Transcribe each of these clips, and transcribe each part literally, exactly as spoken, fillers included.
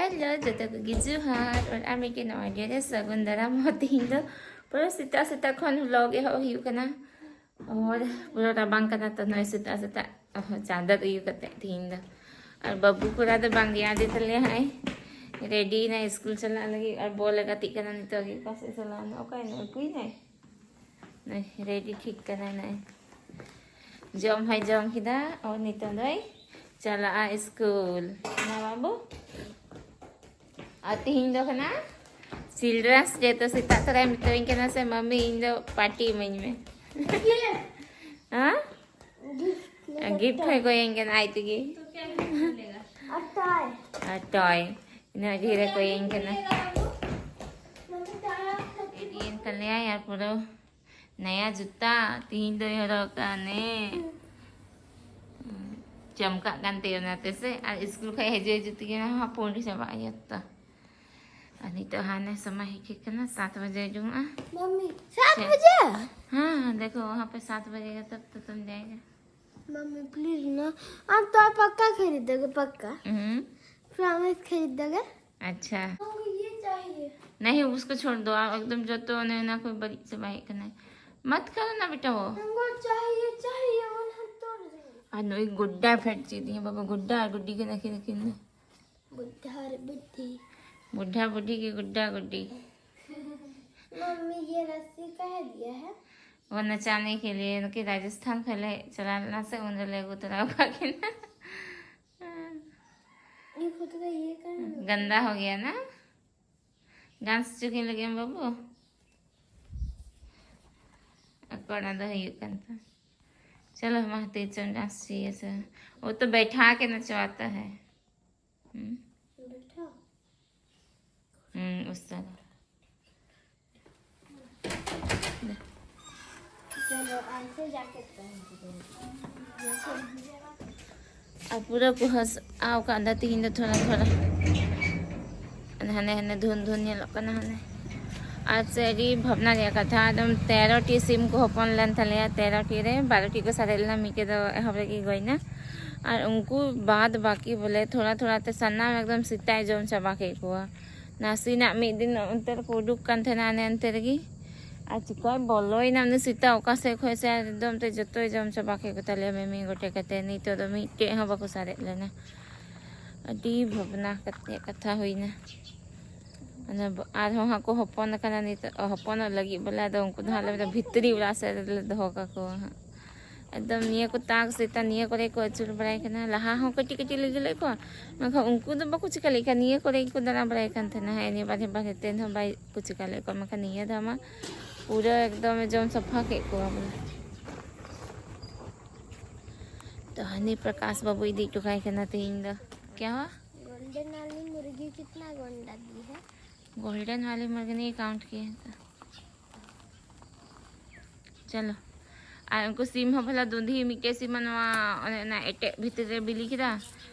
Hello ᱡᱚᱛᱚ ᱠᱚᱜᱮ ᱡᱚᱦᱟᱨ᱾ ᱟᱨ ᱟᱨ ᱢᱤᱫᱴᱮᱱ ᱱᱚᱣᱟ ᱵᱷᱤᱰᱤᱭᱳ ᱨᱮ ᱥᱟᱹᱜᱩᱱ ᱫᱟᱨᱟᱢ ᱦᱚᱸ᱾ ᱛᱮᱦᱮᱧ ᱫᱚ ᱯᱩᱨᱟᱹ ᱥᱮᱛᱟᱜ ᱥᱮᱛᱟᱜ ᱠᱷᱚᱱ ᱵᱞᱚᱜ ᱮᱦᱚᱵ ᱦᱩᱭᱩᱜ ᱠᱟᱱᱟ᱾ ᱟᱨ ᱯᱩᱨᱟᱹ ᱨᱟᱵᱟᱝ ᱠᱟᱱᱟ ᱛᱚ, ᱱᱚᱜᱼᱚᱭ ᱥᱮᱛᱟᱜ ᱥᱮᱛᱟᱜ ᱪᱟᱫᱚᱨ ᱩᱭᱩ ᱠᱟᱛᱮ ᱛᱮᱦᱮᱧ ᱫᱚ᱾ ᱟᱨ ᱵᱟᱹᱵᱩ ᱠᱚᱲᱟ ᱫᱚ ᱵᱟᱝ ᱨᱮᱭᱟᱲ ᱫᱮ ᱛᱟᱞᱮᱭᱟ, ᱦᱟᱸᱜ ᱨᱮᱰᱤᱭᱮᱱᱟ ᱥᱠᱩᱞ ᱪᱟᱞᱟᱜ ᱞᱟᱹᱜᱤᱫ᱾ ᱟᱨ ᱵᱚᱞ ᱮ ᱜᱟᱛᱮᱜ ᱠᱟᱱᱟ ᱱᱤᱛᱚᱜ ᱜᱮ᱾ ᱚᱠᱟ ᱥᱮᱫ ᱪᱟᱞᱟᱣᱱᱟ? ᱚᱠᱟᱭᱮᱱᱟ? ᱩᱠᱩᱭᱮᱱᱟᱭ? ᱨᱮᱰᱤ ᱴᱷᱤᱠ ᱠᱟᱱᱟᱭ ᱱᱚᱜᱼᱚᱭ᱾ ᱡᱚᱢ ᱦᱚᱸᱭ ᱡᱚᱢ ᱠᱮᱫᱟ ᱟᱨ ᱱᱤᱛᱚᱜ ᱫᱚᱭ ᱪᱟᱞᱟᱜᱼᱟ ᱥᱠᱩᱞ᱾ ᱦᱮᱸ ᱵᱟᱹᱵᱩ? ᱟᱨ ᱛᱤᱦᱤᱧ ᱫᱚ ᱠᱟᱱᱟ ᱪᱤᱞᱰᱨᱮᱱᱥ ᱰᱮ, ᱛᱚ ᱥᱮᱛᱟᱜ ᱛᱚᱨᱟᱭ ᱢᱮᱛᱟᱹᱧ ᱠᱟᱱᱟ ᱥᱮ, "ᱢᱟᱢᱤ, ᱤᱧ ᱫᱚ ᱯᱟᱨᱴᱤ ᱤᱢᱟᱹᱧ ᱢᱮ᱾" ᱦᱮᱸ? ᱜᱤᱯᱷᱴ ᱦᱚᱸᱭ ᱠᱚᱭᱟᱹᱧ ᱠᱟᱱᱟ ᱟᱡ ᱛᱮᱜᱮ᱾ ᱟᱨ ᱴᱚᱭ᱾ ᱤᱱᱟᱹᱜ ᱰᱷᱮᱨᱮ ᱠᱚᱭᱟᱹᱧ ᱠᱟᱱᱟ᱾ ᱤᱫᱤᱭᱮᱱ ᱛᱟᱞᱮᱭᱟᱭ ᱟᱨ ᱯᱩᱨᱟᱹ ᱱᱟᱭᱟ ᱡᱩᱛᱟ ᱛᱤᱦᱤᱧ ᱫᱚᱭ ᱦᱚᱨᱚᱜ ᱠᱟᱜᱼᱟ ᱱᱮ᱾ ᱪᱟᱢᱠᱟᱜ ᱠᱟᱱ ᱛᱟᱭᱟ ᱚᱱᱟᱛᱮ ᱥᱮ᱾ ᱟᱨ ᱥᱠᱩᱞ ᱠᱷᱚᱡ ᱦᱤᱡᱩᱜ ᱦᱤᱡᱩᱜ ᱛᱮᱜᱮ ᱱᱟᱦᱟᱜ ᱯᱷᱳᱱ ᱨᱮ ᱪᱟᱵᱟᱜ ᱦᱩᱭᱩᱜ ᱛᱚ᱾ ᱟᱨ ᱱᱤᱛᱚᱜ ᱦᱟᱱᱮ ᱥᱚᱢᱚᱭ ᱦᱮᱡ ᱴᱷᱤᱠ ᱠᱟᱱᱟ, ᱥᱟᱛ ᱵᱟᱡᱮ ᱡᱚᱝᱼᱟ᱾ मम्मी, सात ᱥᱮ- बजे? हाँ, हाँ, देखो वहाँ पे सात बजे का तब तो तुम जाएगा। मम्मी, प्लीज ना, हम तो पक्का खरीदेंगे, पक्का। हम्म। प्रॉमिस खरीदेंगे। अच्छा। मम्मी, ये चाहिए। नहीं, उसको छोड़ दो आप, एकदम जो तो ने ना कोई बड़ी से बाइक नहीं। मत करो ना बेटा वो। हमको चाहिए, चाहिए, वरना हम तोड़ देंगे। ᱟᱨ ᱱᱩᱭ ᱜᱩᱰᱰᱟ ᱯᱷᱮᱰ ᱪᱮᱫ ᱤᱧ ᱵᱟᱵᱟ, ᱜᱩᱰᱰᱟ ᱟᱨ ᱜᱩᱰᱤ ᱠᱟᱱᱟ ᱠᱤᱱ ᱱᱩᱠᱤᱱ ᱫᱚ᱾ ᱵᱩᱰᱷᱟ ᱟᱨ ᱵᱩᱰᱷᱤ᱾ ᱵᱩᱰᱷᱟ ᱵᱩᱰᱷᱤ ᱜᱮ ᱜᱩᱰᱰᱟ ᱜᱩᱰᱤ᱾ मम्मी, ये रस्सी का है दिया है? वो नचाने के लिए, ᱱᱩᱠᱤᱱ ᱨᱟᱡᱚᱥᱛᱷᱟᱱ ᱠᱷᱚᱱ ᱞᱮ ᱪᱟᱞᱟᱣ ᱞᱮᱱᱟ ᱥᱮ, ᱩᱱ ᱨᱮᱞᱮ ᱟᱹᱜᱩ ᱛᱚᱨᱟ ᱟᱠᱟᱫ ᱠᱤᱱᱟ᱾ ये खुद का ये कर। गंदा हो गया ना? डांस ᱦᱚᱪᱚ ᱠᱤᱱ ᱞᱟᱹᱜᱤᱫ ᱮᱢ ᱵᱟᱹᱵᱩ? ᱟᱠᱚ ᱚᱱᱟ ᱫᱚ ᱦᱩᱭᱩᱜ ᱠᱟᱱ ᱛᱟᱢ᱾ चलो, माँ, तेरे डांस चाहिए सर। वो तो बैठा के नचवाता है। हम्म। बैठा? हम्म, उस तरह। चलो, ऐसे जाके पहन के देखो। ᱟᱨ ᱯᱩᱨᱟᱹ ᱠᱚ ᱦᱟᱸᱥᱟᱣ ᱠᱟᱫᱟ ᱛᱤᱦᱤᱧ ᱫᱚ ᱛᱷᱚᱲᱟ ᱛᱷᱚᱲᱟ᱾ ᱦᱟᱱᱮ ᱦᱟᱱᱮ ᱫᱷᱩᱱ ᱫᱷᱩᱱ ᱧᱮᱞᱚᱜ ᱠᱟᱱᱟ ᱦᱟᱱᱮ᱾ ᱟᱨ ᱥᱮ ᱟᱹᱰᱤ ᱵᱷᱟᱵᱽᱱᱟ ᱨᱮᱭᱟᱜ ᱠᱟᱛᱷᱟ, ᱮᱠᱫᱚᱢ ᱛᱮᱨᱚ ᱴᱤ ᱥᱤᱢ ᱠᱚ ᱦᱚᱯᱚᱱ ᱞᱮᱱ ᱛᱟᱞᱮᱭᱟ, ᱛᱮᱨᱚ ᱴᱤ ᱨᱮ ᱵᱟᱨᱚ ᱴᱤ ᱠᱚ ᱥᱟᱨᱮᱡ ᱞᱮᱱᱟ, ᱢᱤᱫᱴᱮᱡ ᱫᱚ ᱮᱦᱚᱵ ᱨᱮᱜᱮ ᱜᱚᱡ ᱮᱱᱟ᱾ ᱟᱨ ᱩᱱᱠᱩ ᱵᱟᱫ ᱵᱟᱹᱠᱤ ᱵᱚᱞᱮ ᱛᱷᱚᱲᱟ ᱛᱷᱚᱲᱟ ᱛᱮ ᱥᱟᱱᱟᱢ ᱮᱠᱫᱚᱢ ᱥᱮᱛᱟᱭ ᱡᱚᱢ ᱪᱟᱵᱟ ᱠᱮᱫ ᱠᱚᱣᱟ᱾ ᱱᱟᱥᱮᱱᱟᱜ ᱢᱤᱫ ᱫᱤᱱ ᱚᱱᱛᱮ ᱨᱮᱠᱚ ᱩᱰᱩᱠ ᱠᱟᱱ ᱛᱟᱦᱮᱱᱟ, ᱦᱟᱱᱮ ᱚᱱᱛᱮ ᱨᱮᱜᱮ᱾ ᱟᱨ ᱪᱤᱠᱟᱭ ᱵᱚᱞᱚᱭᱮᱱᱟ ᱩᱱᱤ ᱥᱮᱛᱟ ᱚᱠᱟ ᱥᱮᱫ ᱠᱷᱚᱱ ᱥᱮ, ᱮᱠᱫᱚᱢ ᱛᱮ ᱡᱚᱛᱚᱭ ᱡᱚᱢ ᱪᱟᱵᱟ ᱠᱮᱫ ᱠᱚ ᱛᱟᱞᱮᱭᱟ ᱢᱤᱢᱤ ᱜᱚᱴᱮ ᱠᱟᱛᱮ᱾ ᱱᱤᱛᱚᱜ ᱫᱚ ᱢᱤᱫᱴᱮᱡ ᱦᱚᱸ ᱵᱟᱠᱚ ᱥᱟᱨᱮᱡ ᱞᱮᱱᱟ᱾ ᱟᱹᱰᱤ ᱵᱷᱟᱵᱽᱱᱟ ᱠᱟᱛᱮ ᱠᱟᱛᱷᱟ ᱦᱩᱭᱱᱟ᱾ ᱚᱱᱟ ᱵ-, ᱟᱨᱦᱚᱸ ᱦᱟᱸᱜ ᱠᱚ ᱦᱚᱯᱚᱱ ᱟᱠᱟᱱᱟ ᱱᱤᱛᱚᱜ, ᱦᱚᱯᱚᱱᱚᱜ ᱞᱟᱹᱜᱤᱫ ᱵᱚᱞᱮ᱾ ᱟᱫᱚ ᱩᱱᱠᱩ ᱫᱚ ᱦᱟᱸᱜ ᱞᱮ ᱢᱮᱱᱫᱟ ᱵᱷᱤᱛᱨᱤ ᱚᱲᱟᱜ ᱥᱮᱫ ᱨᱮᱞᱮ ᱫᱚᱦᱚ ᱠᱟᱠᱚᱣᱟ ᱦᱟᱸᱜ᱾ ᱮᱠᱫᱚᱢ ᱱᱤᱭᱟᱹ ᱠᱚ ᱛᱟᱠ ᱥᱮᱛᱟ ᱱᱤᱭᱟᱹ ᱠᱚᱨᱮ ᱠᱚ ᱟᱹᱪᱩᱨ ᱵᱟᱲᱟᱭ ᱠᱟᱱᱟ᱾ ᱞᱟᱦᱟ ᱦᱚᱸ ᱠᱟᱹᱴᱤᱡ ᱠᱟᱹᱴᱤᱡ ᱞᱮ ᱤᱫᱤ ᱞᱮᱫ ᱠᱚᱣᱟ, ᱢᱮᱱᱠᱷᱟᱱ ᱩᱱᱠᱩ ᱫᱚ ᱵᱟᱠᱚ ᱪᱤᱠᱟ ᱞᱮᱫ ᱠᱟᱱ, ᱱᱤᱭᱟᱹ ᱠᱚᱨᱮ ᱜᱮᱠᱚ ᱫᱟᱬᱟ ᱵᱟᱲᱟᱭ ᱠᱟᱱ ᱛᱟᱦᱮᱱᱟ᱾ ᱦᱮᱸ, ᱱᱤᱭᱟᱹ ᱵᱟᱨᱦᱮ ᱵᱟᱨᱦᱮ ᱛᱮ ᱦᱚᱸ ᱵᱟᱭ ᱠᱚ ᱪᱤᱠᱟ ᱞᱮᱫ ᱠᱚᱣᱟ, ᱢᱮᱱᱠᱷᱟᱱ ᱱᱤᱭᱟᱹ ᱫᱷᱟᱣ ᱢᱟ ᱯᱩᱨᱟᱹ ᱮᱠᱫᱚᱢ ᱮ ᱡᱚᱢ ᱥᱟᱯᱷᱟ ᱠᱮᱫ ᱠᱚᱣᱟ ᱵᱚᱞᱮ᱾ ᱛᱚ ᱦᱟᱹᱱᱤ ᱯᱨᱚᱠᱟᱥ ᱵᱟᱹᱵᱩ ᱤᱫᱤ ᱦᱚᱴᱚ ᱠᱟᱭ ᱠᱟᱱᱟ ᱛᱮᱦᱮᱧ ᱫᱚ᱾ ᱠᱭᱟ ᱦᱩᱣᱟ? गोल्डन वाली मुर्गी कितना अंडा दी है? गोल्डन वाली मुर्गी नहीं काउंट किए हैं तो। चलो। ᱟᱨ ᱩᱱᱠᱩ ᱥᱤᱢ ᱦᱚᱸ ᱵᱷᱟᱞᱟ ᱫᱩᱸᱫᱷᱤ ᱢᱤᱫᱴᱮᱡ ᱥᱤᱢ ᱱᱚᱣᱟ ᱚᱱᱮ ᱚᱱᱟ ᱮᱴᱮᱫ ᱵᱷᱤᱛᱤᱨ ᱨᱮ ᱵᱤᱞᱤ ᱠᱮᱫᱟ᱾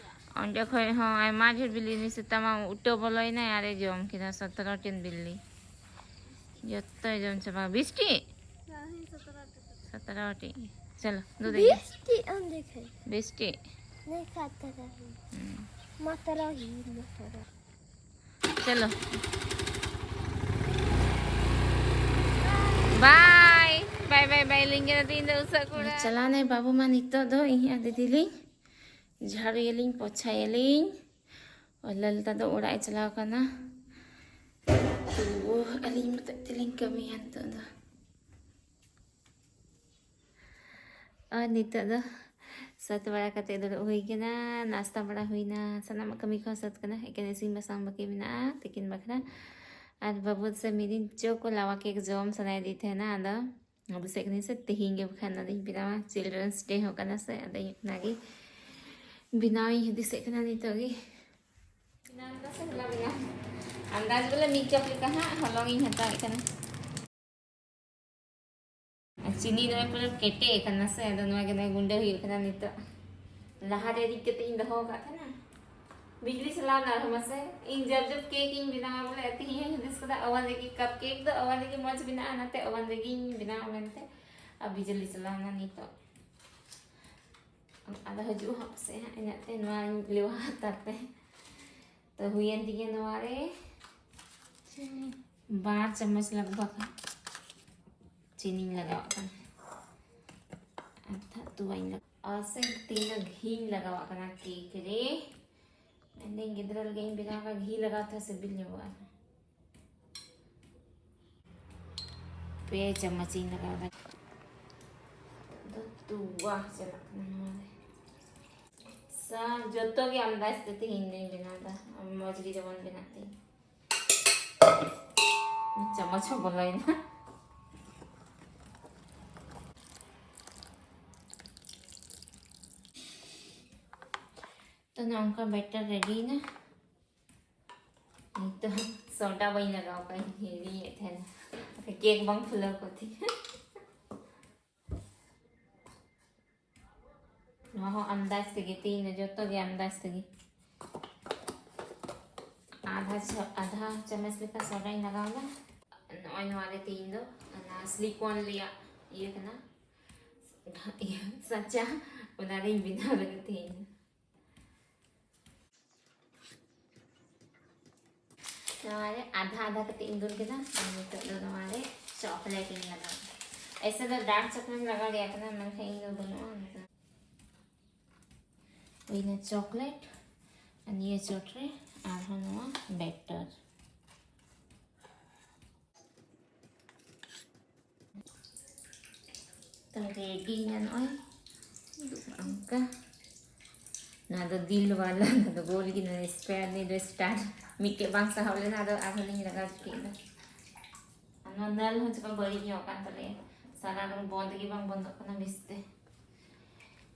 ᱚᱸᱰᱮ ᱠᱷᱚᱡ ᱦᱚᱸ ᱟᱭᱢᱟ ᱰᱷᱮᱨ ᱵᱤᱞᱤ, ᱩᱱᱤ ᱥᱮᱛᱟ ᱢᱟ ᱩᱴᱟᱹ ᱵᱚᱞᱚᱭᱮᱱᱟᱭ ᱟᱨᱮ ᱡᱚᱢ ᱠᱮᱫᱟ ᱥᱚᱛᱨᱚ ᱴᱤ ᱵᱤᱞᱤ᱾ ᱡᱚᱛᱚᱭ ᱡᱚᱢ ᱪᱟᱵᱟ᱾ ᱵᱤᱥᱴᱤ? ᱥᱚᱛᱨᱚ ᱴᱤ᱾ ᱪᱚᱞᱚ, ᱫᱩ ᱫᱮᱜᱮ᱾ बीस टी हम देखे। ᱵᱤᱥᱴᱤ? नहीं खाता रही। हम्म। माता रही, माता रही। ᱪᱚᱞᱚ᱾ ᱵᱟᱭ, ᱵᱟᱭ, ᱵᱟᱭ, ᱵᱟᱭ, ᱞᱤᱧ ᱠᱟᱱᱟ ᱛᱤᱦᱤᱧ ᱫᱚ ᱩᱥᱟᱹᱫ ᱠᱚᱲᱟ᱾ ᱪᱟᱞᱟᱣᱱᱟᱭ ᱵᱟᱹᱵᱩ ᱢᱟ ᱱᱤᱛᱚᱜ ᱫᱚ ᱤᱧ ᱟᱨ ᱫᱤᱫᱤ ᱞᱤᱧ ᱡᱷᱟᱲᱩᱭᱟᱞᱤᱧ, ᱯᱚᱪᱷᱟᱭᱟᱞᱤᱧ᱾ ᱟᱨ ᱞᱟᱞᱛᱟ ᱫᱚ ᱚᱲᱟᱜ ᱮ ᱪᱟᱞᱟᱣ ᱠᱟᱱᱟ᱾ ᱛᱚ ᱟᱹᱞᱤᱧ ᱢᱚᱛᱚᱡ ᱛᱮᱞᱤᱧ ᱠᱟᱹᱢᱤᱭᱟ ᱱᱤᱛᱚᱜ ᱫᱚ᱾ ᱟᱨ ᱱᱤᱛᱚᱜ ᱫᱚ ᱥᱟᱹᱛ ᱵᱟᱲᱟ ᱠᱟᱛᱮ ᱫᱩᱲᱩᱵ ᱦᱩᱭ ᱠᱟᱱᱟ, ᱱᱟᱥᱛᱟ ᱵᱟᱲᱟ ᱦᱩᱭᱱᱟ, ᱥᱟᱱᱟᱢᱟᱜ ᱠᱟᱹᱢᱤ ᱠᱚᱦᱚᱸ ᱥᱟᱹᱛ ᱠᱟᱱᱟ, ᱮᱠᱮᱱ ᱤᱥᱤᱱ ᱵᱟᱥᱟᱝ ᱵᱟᱹᱠᱤ ᱢᱮᱱᱟᱜᱼᱟ ᱛᱤᱠᱤᱱ ᱵᱟᱠᱷᱨᱟ᱾ ᱟᱨ ᱵᱟᱹᱵᱩ ᱥᱮ ᱢᱤᱫ ᱫᱤᱱ ᱪᱚᱠᱳ ᱞᱟᱣᱟ ᱠᱮᱠ ᱡᱚᱢ ᱥᱟᱱᱟᱭᱮᱫᱮ ᱛᱟᱦᱮᱱᱟ, ᱟᱫᱚ ᱦᱩᱫᱤᱥᱮᱫ ᱠᱟᱹᱱᱟᱹᱧ ᱥᱮ ᱛᱮᱦᱮᱧ ᱜᱮ ᱵᱟᱠᱷᱟᱱ ᱚᱱᱟᱫᱚᱧ ᱵᱮᱱᱟᱣᱟ, ᱪᱤᱞᱰᱨᱮᱱᱥ ᱰᱮ ᱦᱚᱸ ᱠᱟᱱᱟ ᱥᱮ, ᱟᱫᱚ ᱚᱱᱟᱜᱮ ᱵᱮᱱᱟᱣᱤᱧ ᱦᱩᱫᱤᱥᱮᱫ ᱠᱟᱱᱟ ᱱᱤᱛᱚᱜ ᱜᱮ᱾ ᱵᱮᱱᱟᱣ ᱞᱮᱫᱟ ᱥᱮ ᱦᱚᱞᱟ ᱵᱮᱱᱟᱣ? ᱟᱱᱫᱟᱡ ᱵᱚᱞᱮ ᱢᱤᱫ ᱠᱟᱯ ᱞᱮᱠᱟ ᱦᱟᱸᱜ ᱦᱚᱞᱚᱝ ᱤᱧ ᱦᱟᱛᱟᱣᱮᱫ ᱠᱟᱱᱟ᱾ ᱟᱨ ᱪᱤᱱᱤ ᱱᱚᱜᱼᱚᱭ ᱯᱩᱨᱟᱹ ᱠᱮᱴᱮᱡ ᱟᱠᱟᱱᱟ ᱥᱮ, ᱟᱫᱚ ᱱᱚᱣᱟ ᱜᱮ ᱱᱚᱜᱼᱚᱭ ᱜᱩᱸᱰᱟᱹ ᱦᱩᱭᱩᱜ ᱠᱟᱱᱟ ᱱᱤᱛᱚᱜ᱾ ᱞᱟᱦᱟ ᱨᱮ ᱨᱤᱫ ᱠᱟᱛᱮ ᱤᱧ ᱫᱚᱦᱚ ᱟᱠᱟᱫ ᱛᱟᱦᱮᱱᱟ, ᱵᱤᱡᱽᱞᱤ ᱪᱟᱞᱟᱣ ᱮᱱᱟ ᱟᱨᱦᱚᱸ ᱢᱟᱥᱮ᱾ ᱤᱧ ᱡᱟᱵ ᱡᱟᱵ ᱠᱮᱠ ᱤᱧ ᱵᱮᱱᱟᱣᱟ ᱵᱚᱞᱮ, ᱛᱮᱦᱮᱧ ᱦᱚᱸᱧ ᱦᱩᱫᱤᱥ ᱠᱟᱫᱟ ᱳᱣᱟᱱ ᱨᱮᱜᱮ ᱠᱟᱯ ᱠᱮᱠ ᱫᱚ ᱳᱣᱟᱱ ᱨᱮᱜᱮ ᱢᱚᱡᱽ ᱵᱮᱱᱟᱜᱼᱟ, ᱚᱱᱟᱛᱮ ᱳᱣᱟᱱ ᱨᱮᱜᱮᱧ ᱵᱮᱱᱟᱣᱟ ᱢᱮᱱᱛᱮ᱾ ᱟᱨ ᱵᱤᱡᱽᱞᱤ ᱪᱟᱞᱟᱣ ᱮᱱᱟ ᱱᱤᱛᱚᱜ᱾ ᱟᱫᱚ ᱦᱤᱡᱩᱜ ᱦᱟᱸᱜ ᱯᱟᱥᱮᱡ ᱦᱟᱸᱜ, ᱤᱱᱟᱹᱜ ᱛᱮ ᱱᱚᱣᱟᱧ ᱞᱮᱣᱦᱟ ᱦᱟᱛᱟᱲ ᱛᱮ᱾ ᱛᱚ ᱦᱩᱭᱮᱱ ᱛᱤᱧᱟᱹ ᱱᱚᱣᱟ ᱨᱮ ᱪᱤᱱᱤ ᱵᱟᱨ ᱪᱟᱢᱚᱪ ᱞᱟᱜᱽᱵᱷᱟᱜᱽ ᱦᱟᱸᱜ ᱪᱤᱱᱤᱧ ᱞᱟᱜᱟᱣᱟᱜ ᱠᱟᱱᱟ᱾ ᱟᱨ ᱛᱷᱟᱜ ᱛᱚᱣᱟᱧ ᱞᱟᱜᱟᱣ, ᱟᱨ ᱥᱮ ᱛᱤᱱᱟᱹᱜ ᱜᱷᱤᱧ ᱞᱟᱜᱟᱣᱟᱜ ᱠᱟᱱᱟ ᱠᱮᱠ ᱨᱮ᱾ ᱢᱮᱱᱫᱟᱹᱧ ᱜᱤᱫᱽᱨᱟᱹ ᱞᱟᱹᱜᱤᱫ ᱤᱧ ᱵᱮᱱᱟᱣ ᱠᱟᱜ, ᱜᱷᱤ ᱞᱟᱜᱟᱣ ᱛᱮ ᱥᱤᱵᱤᱞ ᱧᱚᱜᱚᱜᱼᱟ᱾ ᱯᱮ ᱪᱟᱢᱚᱪ ᱤᱧ ᱞᱟᱜᱟᱣ ᱫᱟ᱾ ᱱᱤᱛᱚᱜ ᱫᱚ ᱛᱚᱣᱟ ᱪᱟᱞᱟᱜ ᱠᱟᱱᱟ ᱱᱚᱣᱟ ᱨᱮ᱾ ᱥᱟ-, ᱡᱚᱛᱚ ᱜᱮ ᱟᱢᱫᱟ ᱟᱥᱛᱮ ᱛᱮᱦᱮᱧ ᱫᱚᱧ ᱵᱮᱱᱟᱣ ᱫᱟ, ᱢᱚᱡᱽ ᱜᱮ ᱡᱮᱢᱚᱱ ᱵᱮᱱᱟᱜ ᱛᱤᱧ᱾ ᱪᱟᱢᱚᱪ ᱦᱚᱸ ᱵᱚᱞᱚᱭᱮᱱᱟ᱾ ᱛᱚ ᱱᱚᱝᱠᱟ batter ready ᱮᱱᱟ᱾ ᱱᱤᱛᱚᱜ ᱥᱚᱰᱟ ᱵᱟᱹᱧ ᱞᱟᱜᱟᱣ ᱠᱟᱜᱼᱟ, ᱤᱧ ᱦᱤᱲᱤᱧᱮᱫ ᱛᱟᱦᱮᱱᱟ᱾ ᱠᱮᱠ ᱵᱟᱝ ᱯᱷᱩᱞᱟᱹᱣ ᱠᱚᱜ ᱛᱤᱧᱟ᱾ ᱱᱚᱣᱟ ᱦᱚᱸ ᱟᱱᱫᱟᱡᱽ ᱛᱮᱜᱮ, ᱛᱮᱦᱮᱧ ᱫᱚ ᱡᱚᱛᱚ ᱜᱮ ᱟᱱᱫᱟᱡᱽ ᱛᱮᱜᱮ᱾ ᱟᱫᱷᱟ ᱪᱟ-, ᱟᱫᱷᱟ ᱪᱟᱢᱚᱪ ᱞᱮᱠᱟ ᱥᱚᱰᱟᱧ ᱞᱟᱜᱟᱣ ᱮᱫᱟ᱾ ᱱᱚᱜᱼᱚᱭ ᱱᱚᱣᱟ ᱨᱮ ᱛᱮᱦᱮᱧ ᱫᱚ ᱚᱱᱟ silicone ᱨᱮᱭᱟᱜ ᱤᱭᱟᱹ ᱠᱟᱱᱟ, ᱤᱭᱟᱹ ᱥᱟᱪᱟ, ᱚᱱᱟ ᱨᱤᱧ ᱵᱮᱱᱟᱣ ᱞᱟᱹᱜᱤᱫ ᱛᱮᱦᱮᱧ ᱫᱚ᱾ ᱱᱚᱣᱟ ᱨᱮ ᱟᱫᱷᱟ ᱟᱫᱷᱟ ᱠᱟᱛᱮ ᱤᱧ ᱫᱩᱞ ᱠᱮᱫᱟ᱾ ᱟᱨ ᱱᱤᱛᱚᱜ ᱫᱚ ᱱᱚᱣᱟ ᱨᱮ chocolate ᱤᱧ ᱞᱟᱜᱟᱣ ᱫᱟ᱾ ᱮᱭᱥᱮ ᱫᱚ dark chocolate ᱞᱟᱜᱟᱣ ᱨᱮᱭᱟᱜ ᱠᱟᱱᱟ, ᱢᱮᱱᱠᱷᱟᱱ ᱤᱧ ᱫᱚ ᱵᱟᱹᱱᱩᱜᱼᱟ, ᱚᱱᱟᱛᱮ ᱦᱩᱭᱱᱟ chocolate᱾ ᱟᱨ ᱱᱤᱭᱟᱹ ᱪᱚᱴ ᱨᱮ ᱟᱨᱦᱚᱸ ᱱᱚᱣᱟ batter᱾ ᱛᱚ ready ᱮᱱᱟ ᱱᱚᱜᱼᱚᱭ᱾ ᱚᱱᱠᱟ᱾ ᱱᱚᱣᱟ ᱫᱚ ᱫᱤᱞ ᱣᱟᱞᱟ, ᱱᱚᱣᱟ ᱫᱚ ᱜᱳᱞ ᱜᱮ, ᱱᱚᱣᱟ square, ᱱᱤᱭᱟᱹ ᱫᱚ star᱾ ᱢᱤᱫᱴᱮᱡ ᱵᱟᱝ ᱥᱟᱦᱟᱣ ᱞᱮᱱᱟ, ᱟᱫᱚ ᱟᱨᱦᱚᱸ ᱞᱤᱧ ᱞᱟᱜᱟᱣ ᱠᱮᱫ ᱫᱚ᱾ ᱟᱨ ᱱᱚᱣᱟ ᱱᱟᱞ ᱦᱚᱸ ᱪᱮᱠᱟ ᱵᱟᱹᱲᱤᱡ ᱧᱚᱜ ᱠᱟᱱ ᱛᱟᱞᱮᱭᱟ, ᱥᱟᱨᱟ ᱫᱤᱱ ᱵᱚᱱᱫ ᱜᱮ ᱵᱟᱝ ᱵᱚᱱᱫᱚᱜ ᱠᱟᱱᱟ ᱵᱮᱥᱛᱮ᱾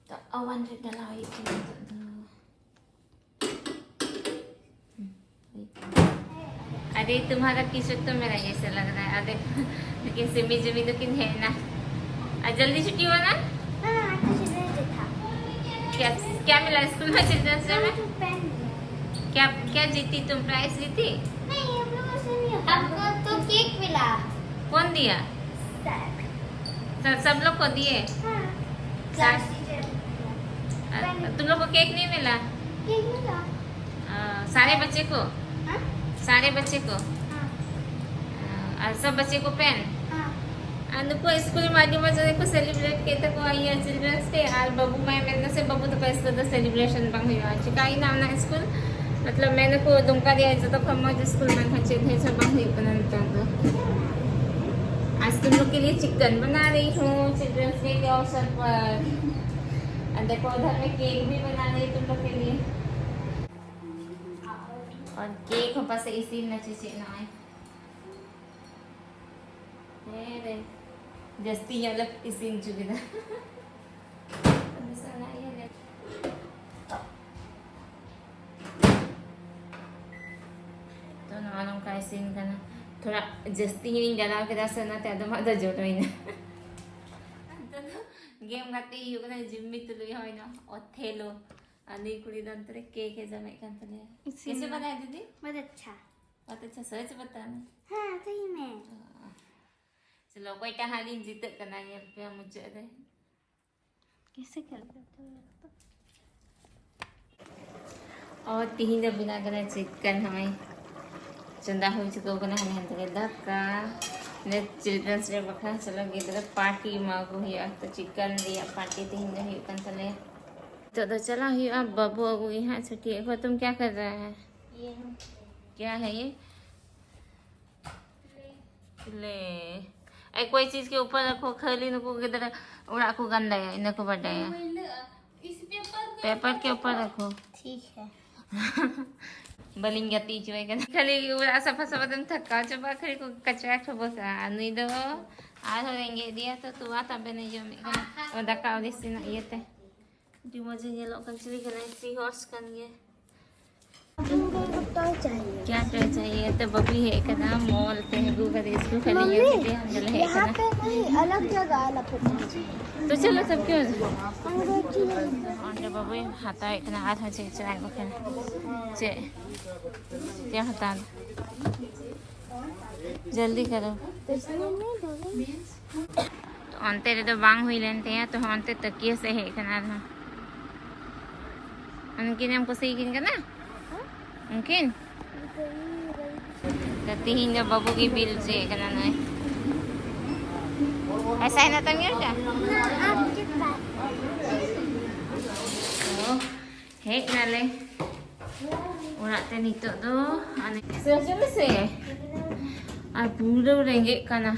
ᱛᱚ oven ᱨᱮ ᱰᱟᱞᱟᱣ ᱦᱩᱭᱩᱜ ᱠᱟᱱᱟ ᱱᱤᱛᱚᱜ ᱫᱚ᱾ अरे, तुम्हारा टिशू तो मेरा जैसे लग रहा है। अरे, लेकिन सिमी जिमी तो किन है ना। आ, जल्दी छुट्टी हुआ ना? हाँ, आज तो छुट्टी था। क्या, क्या मिला स्कूल में चिल्ड्रंस डे में? हाँ, तो पेन मिला। क्या, क्या जीती तुम? प्राइज जीती? नहीं, हम लोग को ऐसे नहीं होता। हमको तो केक मिला। कौन दिया? सर। सर, सब लोग को दिए? हाँ। Sir, class teacher. तुम लोग को केक नहीं मिला? केक मिला। आ, सारे बच्चे को? हाँ। सारे बच्चे को? हाँ। आ, और सब बच्चे को पेन? हाँ। ᱟᱨ ᱱᱩᱠᱩ ᱥᱠᱩᱞ ᱢᱟ ᱟᱹᱰᱤ ᱢᱚᱡᱽ ᱠᱚ ᱥᱮᱞᱤᱵᱨᱮᱴ ᱠᱮᱫ ᱛᱟᱠᱚᱣᱟ ᱤᱭᱟᱹ ᱪᱤᱞᱰᱨᱮᱱᱥ ᱰᱮ᱾ ᱟᱨ ᱵᱟᱹᱵᱩ ᱢᱟᱭ ᱢᱮᱱᱫᱟ ᱥᱮ ᱵᱟᱹᱵᱩ ᱛᱟᱠᱚ ᱥᱠᱩᱞ ᱫᱚ ᱥᱮᱞᱤᱵᱨᱮᱥᱚᱱ ᱵᱟᱝ ᱦᱩᱭᱩᱜᱼᱟ᱾ ᱪᱤᱠᱟᱹᱭᱮᱱᱟ ᱚᱱᱟ ᱥᱠᱩᱞ? ᱢᱚᱛᱞᱚᱵ ᱢᱮᱱ ᱫᱟᱠᱚ ᱫᱩᱢᱠᱟ ᱨᱮᱭᱟᱜ ᱡᱚᱛᱚ ᱠᱷᱚᱱ ᱢᱚᱡᱽ ᱥᱠᱩᱞ ᱢᱮᱱᱠᱷᱟᱱ ᱪᱮᱫ ᱦᱚᱸ ᱵᱟᱝ ᱦᱩᱭᱩᱜ ᱠᱟᱱᱟ ᱱᱮᱛᱟᱨ ᱫᱚ᱾ आज तुम लोग के लिए चिकन बना रही हूँ चिल्ड्रंस डे के अवसर पर। और देखो उधर मैं केक भी बना रही तुम लोग के लिए। और केक ᱦᱚᱸ ᱯᱟᱥᱮ ᱤᱥᱤᱱ ᱱᱟ ᱪᱮ ᱪᱮᱫ ᱱᱚᱜᱼᱚᱭ᱾ ᱦᱮᱸ ᱨᱮ, ᱡᱟᱹᱥᱛᱤ ᱧᱚᱜ ᱞᱮ ᱤᱥᱤᱱ ᱦᱚᱪᱚ ᱠᱮᱫᱟ᱾ ᱟᱫᱚ ᱥᱟᱞᱟ ᱤᱭᱟᱹ ᱞᱮ᱾ ᱛᱚ ᱱᱚᱜᱼᱚ ᱱᱚᱝᱠᱟ ᱤᱥᱤᱱ ᱠᱟᱱᱟ᱾ ᱛᱷᱚᱲᱟ ᱡᱟᱹᱥᱛᱤ ᱧᱚᱜ ᱤᱧ ᱜᱟᱞᱟᱣ ᱠᱮᱫᱟ ᱥᱮ, ᱚᱱᱟᱛᱮ ᱟᱫᱚᱢᱟᱜ ᱫᱚ ᱡᱚᱨᱚᱭᱮᱱᱟ᱾ ᱱᱤᱛᱚᱜ ᱫᱚ ᱜᱮᱢ ᱜᱟᱛᱮ ᱦᱩᱭᱩᱜ ᱠᱟᱱᱟ, ᱡᱤᱢᱢᱤ ᱛᱩᱞᱩᱡ ᱦᱚᱸ ᱚᱛᱷᱮᱞᱳ᱾ ᱟᱨ ᱱᱩᱭ ᱠᱩᱲᱤ ᱫᱚ ᱚᱱᱛᱮ ᱨᱮ ᱠᱮᱠ ᱮ ᱡᱚᱢᱮᱫ ᱠᱟᱱ ᱛᱟᱞᱮᱭᱟ᱾ ᱤᱥᱤᱱ ᱠᱮᱥᱮ ᱢᱮ᱾ ᱵᱟᱱᱟᱭᱟ ᱫᱤᱫᱤ? ᱵᱚᱦᱩᱛ ᱟᱪᱪᱷᱟ᱾ ᱵᱚᱦᱩᱛ ᱟᱪᱪᱷᱟ, ᱥᱚᱪ ᱵᱟᱛᱟᱱᱟ᱾ ᱦᱮᱸ, ᱥᱟᱹᱦᱤ ᱢᱮ᱾ ᱪᱚᱞᱚ, ᱚᱠᱚᱭᱴᱟᱜ ᱦᱟᱸᱜ ᱞᱤᱧ ᱡᱤᱛᱟᱹᱜ ᱠᱟᱱᱟ, ᱧᱮᱞ ᱯᱮ ᱢᱩᱪᱟᱹᱫ ᱨᱮ᱾ ᱠᱮᱥᱮ ᱠᱷᱮᱞ ᱠᱟᱨᱛᱮ ᱦᱳ ᱭᱟᱨ ᱛᱚ? ᱚ, ᱛᱤᱦᱤᱧ ᱫᱚ ᱵᱮᱱᱟᱣ ᱠᱟᱱᱟ ᱪᱤᱠᱮᱱ᱾ ᱦᱚᱸᱜᱼᱚᱭ ᱪᱚᱸᱫᱟ ᱦᱩᱭ ᱪᱩᱠᱟᱹᱣ ᱠᱟᱱᱟ, ᱦᱟᱱᱮ ᱦᱟᱱᱛᱮ ᱨᱮ ᱫᱟᱠᱟ᱾ ᱱᱮ ᱪᱤᱞᱰᱨᱮᱱᱥ ᱰᱮ ᱵᱟᱠᱷᱨᱟ ᱪᱚᱞᱚ ᱜᱤᱫᱽᱨᱟᱹ ᱯᱟᱨᱴᱤ ᱮᱢᱟ ᱠᱚ ᱦᱩᱭᱩᱜᱼᱟ, ᱛᱚ ᱪᱤᱠᱮᱱ ᱨᱮᱭᱟᱜ ᱯᱟᱨᱴᱤ ᱛᱤᱦᱤᱧ ᱫᱚ ᱦᱩᱭᱩᱜ ᱠᱟᱱ ᱛᱟᱞᱮᱭᱟ᱾ ᱱᱤᱛᱚᱜ ᱫᱚ ᱪᱟᱞᱟᱜ ᱦᱩᱭᱩᱜᱼᱟ ᱵᱟᱹᱵᱩ ᱟᱹᱜᱩᱭ ᱦᱟᱸᱜ ᱪᱷᱩᱴᱤ᱾ ᱮᱠᱷᱚᱱ ᱛᱩᱢ ᱠᱭᱟ ᱠᱟᱨ ᱨᱟᱦᱟ ᱦᱟᱭ? ᱠᱭᱟ ᱦᱟᱭ ᱭᱮ? ᱞᱮ, ᱮ, ᱠᱚᱭ ᱪᱤᱡᱽ ᱠᱮ ᱩᱯᱚᱨ ᱨᱟᱠᱷᱚ, ᱠᱷᱟᱹᱞᱤ ᱱᱩᱠᱩ ᱜᱤᱫᱽᱨᱟᱹ ᱚᱲᱟᱜ ᱠᱚ ᱜᱟᱱᱫᱟᱭᱟ, ᱤᱱᱟᱹ ᱠᱚ ᱵᱟᱰᱟᱭᱟ᱾ ᱯᱮᱯᱟᱨ ᱠᱮ ᱩᱯᱚᱨ ᱨᱟᱠᱷᱚ᱾ ᱴᱷᱤᱠ ᱦᱮ᱾ ᱵᱟᱹᱞᱤᱧ ᱜᱟᱛᱮ ᱦᱚᱪᱚᱣᱟᱭ ᱠᱟᱱᱟ, ᱠᱷᱟᱹᱞᱤ ᱚᱲᱟᱜ ᱥᱟᱯᱷᱟ ᱥᱟᱯᱷᱟ ᱛᱮᱢ ᱛᱷᱟᱠᱟᱣ ᱪᱟᱵᱟᱜᱼᱟ, ᱠᱷᱟᱹᱞᱤ ᱠᱚ ᱠᱟᱪᱨᱟ ᱠᱚ ᱵᱚᱥᱟ᱾ ᱟᱨ ᱱᱩᱭ ᱫᱚ ᱟᱨᱦᱚᱸ ᱨᱮᱸᱜᱮᱡ ᱮᱫᱮᱭᱟ, ᱛᱚ ᱛᱚᱣᱟ ᱛᱟᱵᱮᱱ ᱮ ᱡᱚᱢᱮᱫ ᱠᱟᱱᱟ, ᱚ, ᱫᱟᱠᱟ ᱟᱹᱣᱨᱤ ᱤᱥᱤᱱᱚᱜ ᱤᱭᱟᱹᱛᱮ᱾ ᱟᱹᱰᱤ ᱢᱚᱡᱽ ᱮ ᱧᱮᱞᱚᱜ ᱠᱟᱱ ᱪᱤᱞᱤ ᱠᱟᱱᱟᱭ? ᱥᱤ ᱦᱚᱨᱥ ᱠᱟᱱ ᱜᱮᱭᱟ᱾ क्या क्या चाहिए? तो बबी है कहना मॉल पे है, गूगल इसको खाली ये मम्मी, वीडियो हम चले है यहाँ कहना। पे नहीं, अलग जगह अलग होता है। तो चलो सब क्यों? हम लोग की ᱚᱸᱰᱮ ᱵᱟᱹᱵᱩᱭ ᱦᱟᱛᱟᱣᱮᱫ ᱠᱟᱱᱟ ᱟᱨᱦᱚᱸ ᱪᱮᱫ ᱪᱚ ᱟᱭ ᱵᱟᱠᱷᱟᱱ᱾ ᱪᱮᱫ? ᱪᱮᱫ ᱦᱟᱛᱟᱣ? ᱡᱚᱞᱫᱤ ᱠᱟᱨᱚ᱾ ᱚᱱᱛᱮ ᱨᱮᱫᱚ ᱵᱟᱝ ᱦᱩᱭ ᱞᱮᱱ ᱛᱟᱭᱟ, ᱛᱚ ᱚᱱᱛᱮ ᱛᱟᱹᱠᱤᱭᱟᱹ ᱥᱮᱫ ᱦᱮᱡ ᱠᱟᱱᱟ ᱟᱨᱦᱚᱸ᱾ ᱩᱱᱠᱤᱱ ᱮᱢ ᱠᱩᱥᱤᱭᱟᱠᱤᱱ ᱠᱟᱱᱟ? ᱩᱱᱠᱤᱱ? ᱛᱚ ᱛᱤᱦᱤᱧ ᱫᱚ ᱵᱟᱹᱵᱩ ᱜᱮ ᱵᱤᱞ ᱦᱚᱪᱚᱭᱮ ᱠᱟᱱᱟ ᱱᱚᱜᱼᱚᱭ᱾ ᱯᱚᱭᱥᱟ ᱦᱮᱱᱟᱜ ᱛᱟᱢ ᱜᱮᱭᱟ ᱵᱮᱴᱟ? ᱛᱚ, ᱦᱮᱡ ᱱᱟᱞᱮ ᱚᱲᱟᱜ ᱛᱮ ᱱᱤᱛᱚᱜ ᱫᱚ᱾ ᱟᱨ ᱥᱮ ᱦᱚᱪᱚ ᱢᱮᱥᱮ᱾ ᱟᱨ ᱯᱩᱨᱟᱹ ᱨᱮᱸᱜᱮᱡ ᱠᱟᱱᱟ᱾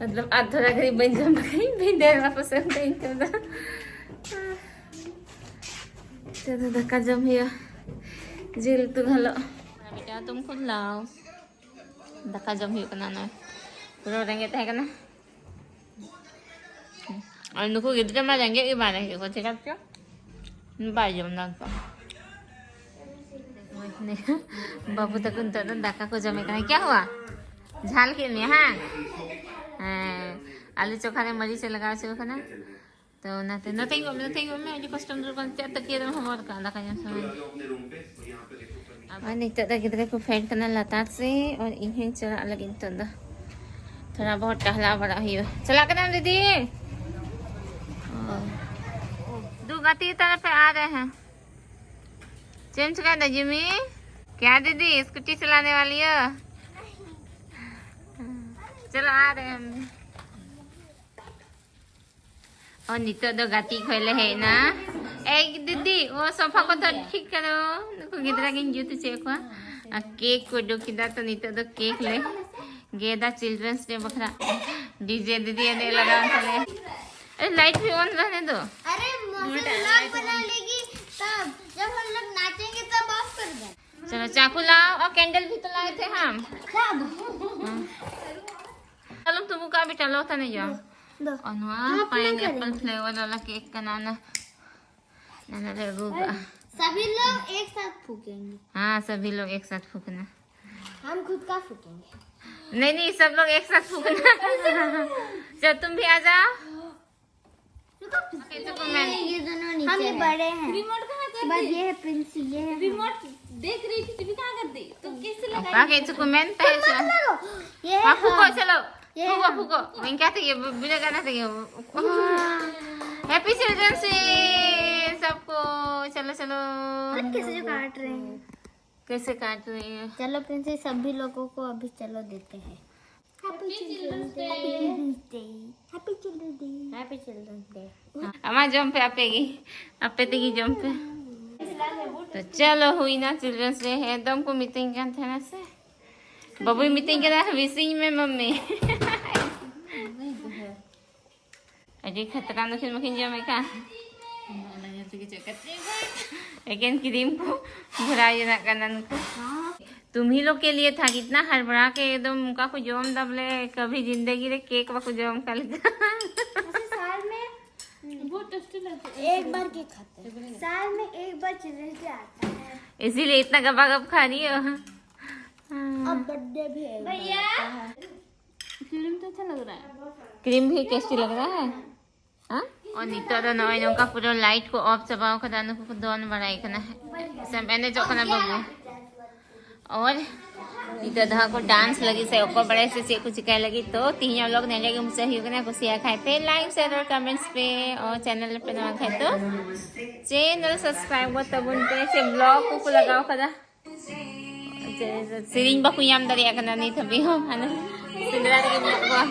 ᱢᱚᱛᱞᱚᱵ ᱟᱨ ᱛᱷᱚᱲᱟ ᱜᱷᱟᱹᱲᱤᱡ ᱵᱟᱹᱧ ᱡᱚᱢ ᱞᱮᱠᱷᱟᱱ ᱵᱟᱹᱧ ᱫᱟᱲᱮᱭᱟᱜᱼᱟ ᱯᱟᱥᱮ ᱚᱱᱠᱟᱧ ᱟᱹᱭᱠᱟᱹᱣ ᱫᱟ᱾ ᱱᱤᱛᱚᱜ ᱫᱚ ᱫᱟᱠᱟ ᱡᱚᱢ ᱦᱩᱭᱩᱜᱼᱟ, ᱡᱤᱞ ᱩᱛᱩ ᱜᱷᱟᱞᱚᱜ᱾ ᱵᱮᱴᱟ ᱛᱩᱢ ᱠᱷᱩᱫ ᱞᱟᱣ᱾ ᱫᱟᱠᱟ ᱡᱚᱢ ᱦᱩᱭᱩᱜ ᱠᱟᱱᱟ ᱱᱚᱜᱼᱚᱭ᱾ ᱯᱩᱨᱟᱹ ᱨᱮᱸᱜᱮᱡ ᱛᱟᱦᱮᱸ ᱠᱟᱱᱟ᱾ ᱟᱨ ᱱᱩᱠᱩ ᱜᱤᱫᱽᱨᱟᱹ ᱢᱟ ᱨᱮᱸᱜᱮᱡ ᱜᱮ ᱵᱟᱝ ᱨᱮᱸᱜᱮᱡ ᱠᱚᱣᱟ, ᱪᱮᱠᱟ ᱪᱚ ᱵᱟᱭ ᱡᱚᱢ ᱫᱟ ᱱᱤᱛᱚᱜ᱾ ᱵᱟᱹᱵᱩ ᱛᱟᱠᱚ ᱱᱤᱛᱚᱜ ᱫᱚ ᱫᱟᱠᱟ ᱠᱚ ᱡᱚᱢᱮᱫ ᱠᱟᱱᱟ᱾ ᱠᱭᱟ ᱦᱩᱣᱟ? ᱡᱷᱟᱞ ᱠᱮᱫ ᱢᱮᱭᱟ, ᱦᱟᱝ? ᱦᱮᱸ, ᱟᱞᱩ ᱪᱚᱠᱷᱟ ᱨᱮ ᱢᱟᱹᱨᱤᱪ ᱮ ᱞᱟᱜᱟᱣ ᱦᱚᱪᱚ ᱠᱟᱱᱟ᱾ ᱛᱚ ᱚᱱᱟᱛᱮ ᱱᱚᱛᱮᱧ ᱜᱚᱜ ᱢᱮ, ᱱᱚᱛᱮᱧ ᱜᱚᱜ ᱢᱮ, ᱟᱹᱰᱤ ᱠᱚᱥᱴᱚᱢ ᱫᱩᱲᱩᱵ ᱠᱟᱱᱟ, ᱪᱮᱫ ᱛᱟᱹᱠᱤᱭᱟᱹ ᱨᱮᱢ ᱦᱚᱵᱚᱨ ᱠᱟᱜᱼᱟ ᱫᱟᱠᱟ ᱡᱚᱢ ᱥᱚᱢᱚᱭ᱾ ᱟᱨ ᱱᱤᱛᱚᱜ ᱫᱚ ᱜᱤᱫᱽᱨᱟᱹ ᱠᱚ ᱯᱷᱮᱰ ᱠᱟᱱᱟ ᱞᱟᱛᱟᱨ ᱥᱮ, ᱟᱨ ᱤᱧ ᱦᱚᱸᱧ ᱪᱟᱞᱟᱜ ᱞᱟᱹᱜᱤᱫ ᱱᱤᱛᱚᱜ ᱫᱚ᱾ ᱛᱷᱚᱲᱟ ᱵᱚᱦᱚᱛ ᱴᱟᱦᱞᱟ ᱵᱟᱲᱟ ᱦᱩᱭᱩᱜᱼᱟ᱾ ᱪᱟᱞᱟᱜ ᱠᱟᱱᱟᱢ ᱫᱤᱫᱤ? ᱚ᱾ ᱫᱩ ᱜᱟᱛᱮ ᱛᱟᱨᱟ ᱯᱮ ᱟ ᱨᱮ ᱦᱮᱸ᱾ ᱪᱮᱫ ᱮᱢ ᱪᱤᱠᱟᱹᱭᱮᱫᱟ ᱡᱤᱢᱤ? क्या दीदी, स्कूटी चलाने वाली हो? चलो, आ रहे हैं हम। ᱚ, ᱱᱤᱛᱚᱜ ᱫᱚ ᱜᱟᱛᱮ ᱠᱷᱚᱡ ᱞᱮ ᱦᱮᱡ ᱮᱱᱟ᱾ ᱮᱭ ᱫᱤᱫᱤ, ᱚ, ᱥᱳᱯᱷᱟ ᱠᱚ ᱛᱚ ᱴᱷᱤᱠ ᱠᱟᱫᱟ᱾ ᱱᱩᱠᱩ ᱜᱤᱫᱽᱨᱟᱹ ᱜᱤᱧ ᱡᱩᱛ ᱦᱚᱪᱚᱭᱮᱫ ᱠᱚᱣᱟ᱾ ᱟᱨ ᱠᱮᱠ ᱠᱚ ᱩᱰᱩᱠ ᱠᱮᱫᱟ, ᱛᱚ ᱱᱤᱛᱚᱜ ᱫᱚ ᱠᱮᱠ ᱞᱮ ᱜᱮᱫᱟ children's day ᱵᱟᱠᱷᱨᱟ᱾ DJ ᱫᱤᱫᱤ ᱮᱱᱮᱡ ᱞᱟᱜᱟᱣ ᱮᱱ ᱛᱟᱞᱮᱭᱟ᱾ ᱮ, light भी on रहने दो। अरे, मौसी vlog बना लेगी तब, जब हम लोग नाचेंगे तब off कर देना। चलो, चाकू लाओ और candle भी तो लाए थे हम। सब। हाँ। चलो, तुमको का बेटा लो तने जाओ। दो। और ना, हाँ, अपना पाइनएप्पल करेंगे। फ्लेवर वाला केक बनाना। मैंने ले गूगा। सभी लोग एक साथ फूकेंगे। हाँ, सभी लोग एक साथ फूकना। हम खुद का फूकेंगे। नहीं, नहीं, सब लोग एक साथ फूकना। चलो, तुम भी आ जाओ। ये दोनों नीचे हम ये हैं। बड़े हैं। रिमोट कहाँ कर बस दी? ये है प्रिंसी, ये है हम। रिमोट देख रही थी, टीवी कहाँ कर दी? तो कैसे लगा? ये है फूको, हम। चलो। ये है फूको, हम। चलो। ये है फूको, हम। फूको। मैं क्या था ये? बिना गाना था ये। Happy Children's Day। आपको। चलो चलो। कैसे जो काट रहे हैं? कैसे काट रही है? चलो प्रिंसेस, सभी लोगों को अभी चलो देते हैं। Happy Children's Day. Happy Children's Day. Happy Children's Day. ᱟᱢᱟ ᱡᱚᱢ ᱯᱮ ᱟᱯᱮ ᱜᱮ, ᱟᱯᱮ ᱛᱮᱜᱮ ᱡᱚᱢ ᱯᱮ᱾ ᱛᱚ ᱪᱚᱞᱚ ᱦᱩᱭᱱᱟ ᱪᱤᱞᱰᱨᱮᱱᱥ ᱰᱮ᱾ ᱮᱠᱫᱚᱢ ᱠᱚ ᱢᱤᱛᱟᱹᱧ ᱠᱟᱱ ᱛᱟᱦᱮᱱᱟ ᱥᱮ, ᱵᱟᱹᱵᱩᱭ ᱢᱤᱛᱟᱹᱧ ᱠᱟᱱᱟ ᱵᱤᱥᱤᱧ ᱢᱮ ᱢᱟᱢᱢᱤ᱾ ᱟᱹᱰᱤ ᱠᱷᱟᱛᱨᱟ ᱱᱩᱠᱤᱱ ᱢᱟᱠᱤᱱ ᱡᱚᱢᱮᱫ ᱠᱟᱱ᱾ ᱮᱠᱮᱱ ᱠᱨᱤᱢ ᱠᱚ ᱵᱷᱚᱨᱟᱣ ᱡᱚᱱᱟᱜ ᱠᱟᱱᱟ ᱱᱩᱠᱩ᱾ तुम ही लोग के लिए था, कितना हड़बड़ा के एकदम उनका को जोम दबले, कभी जिंदगी रे केक बा को जोम कल का। साल में बहुत टेस्टी लगता है। एक बार केक खाते हैं। साल में एक बार चिल्ड्रंस डे आता है। इसीलिए इतना गपा गप खा रही हो। अब बर्थडे भी है। क्रीम तो अच्छा लग रहा है। क्रीम भी टेस्टी लग रहा है। हाँ? और ᱱᱤᱛᱚᱜ ᱫᱚ ᱱᱚᱜᱼᱚᱭ ᱱᱚᱝᱠᱟ ᱯᱩᱨᱟᱹ ᱞᱟᱭᱤᱴ ᱠᱚ ᱚᱯᱷ ᱪᱟᱵᱟᱣ ᱠᱟᱫᱟ, ᱱᱩᱠᱩ ᱠᱚ ᱫᱚᱱ ᱵᱟᱲᱟᱭ ᱠᱟᱱᱟ᱾ ᱥᱮᱢ ᱮᱱᱮᱡᱚᱜ ᱠᱟᱱᱟ ᱵᱟᱹᱵᱩ᱾ ᱚᱨ ᱱᱤᱛᱚᱜ ᱫᱚ ᱦᱟᱸᱜ ᱠᱚ ᱰᱟᱱᱥ ᱞᱟᱹᱜᱤᱫ ᱥᱮ ᱚᱠᱚᱭ ᱵᱟᱲᱟᱭ ᱥᱮ ᱪᱮᱫ ᱠᱚ ᱪᱤᱠᱟᱹᱭ ᱞᱟᱹᱜᱤᱫ᱾ ᱛᱚ ᱛᱤᱦᱤᱧᱟᱜ ᱵᱞᱚᱜ ᱱᱚᱰᱮ ᱜᱮ ᱢᱩᱪᱟᱹᱫ ᱦᱩᱭᱩᱜ ᱠᱟᱱᱟ᱾ ᱠᱩᱥᱤᱭᱟᱜ ᱠᱷᱟᱡ ᱯᱮ ᱞᱟᱭᱤᱠ ᱥᱮᱭᱟᱨ ᱟᱨ ᱠᱚᱢᱮᱱᱴᱥ ᱯᱮ᱾ ᱚ ᱪᱮᱱᱮᱞ ᱨᱮᱯᱮ ᱱᱟᱣᱟ ᱠᱷᱟᱡ ᱫᱚ ᱪᱮᱱᱮᱞ ᱥᱟᱵᱥᱠᱨᱟᱭᱤᱵ ᱜᱚᱫ ᱛᱟᱵᱚᱱ ᱯᱮ᱾ ᱥᱮ ᱵᱞᱚᱜ ᱠᱚᱠᱚ ᱞᱟᱜᱟᱣ ᱠᱟᱫᱟ᱾ ᱥᱮᱨᱮᱧ ᱵᱟᱠᱚ ᱧᱟᱢ ᱫᱟᱲᱮᱭᱟᱜ ᱠᱟᱱᱟ ᱱᱤᱛ ᱦᱟᱹᱵᱤᱡ ᱦᱚᱸ, ᱦᱟᱱᱮ ᱥᱮᱸᱫᱽᱨᱟ ᱨᱮᱜᱮ ᱢᱮᱱᱟᱜ ᱠᱚᱣᱟ᱾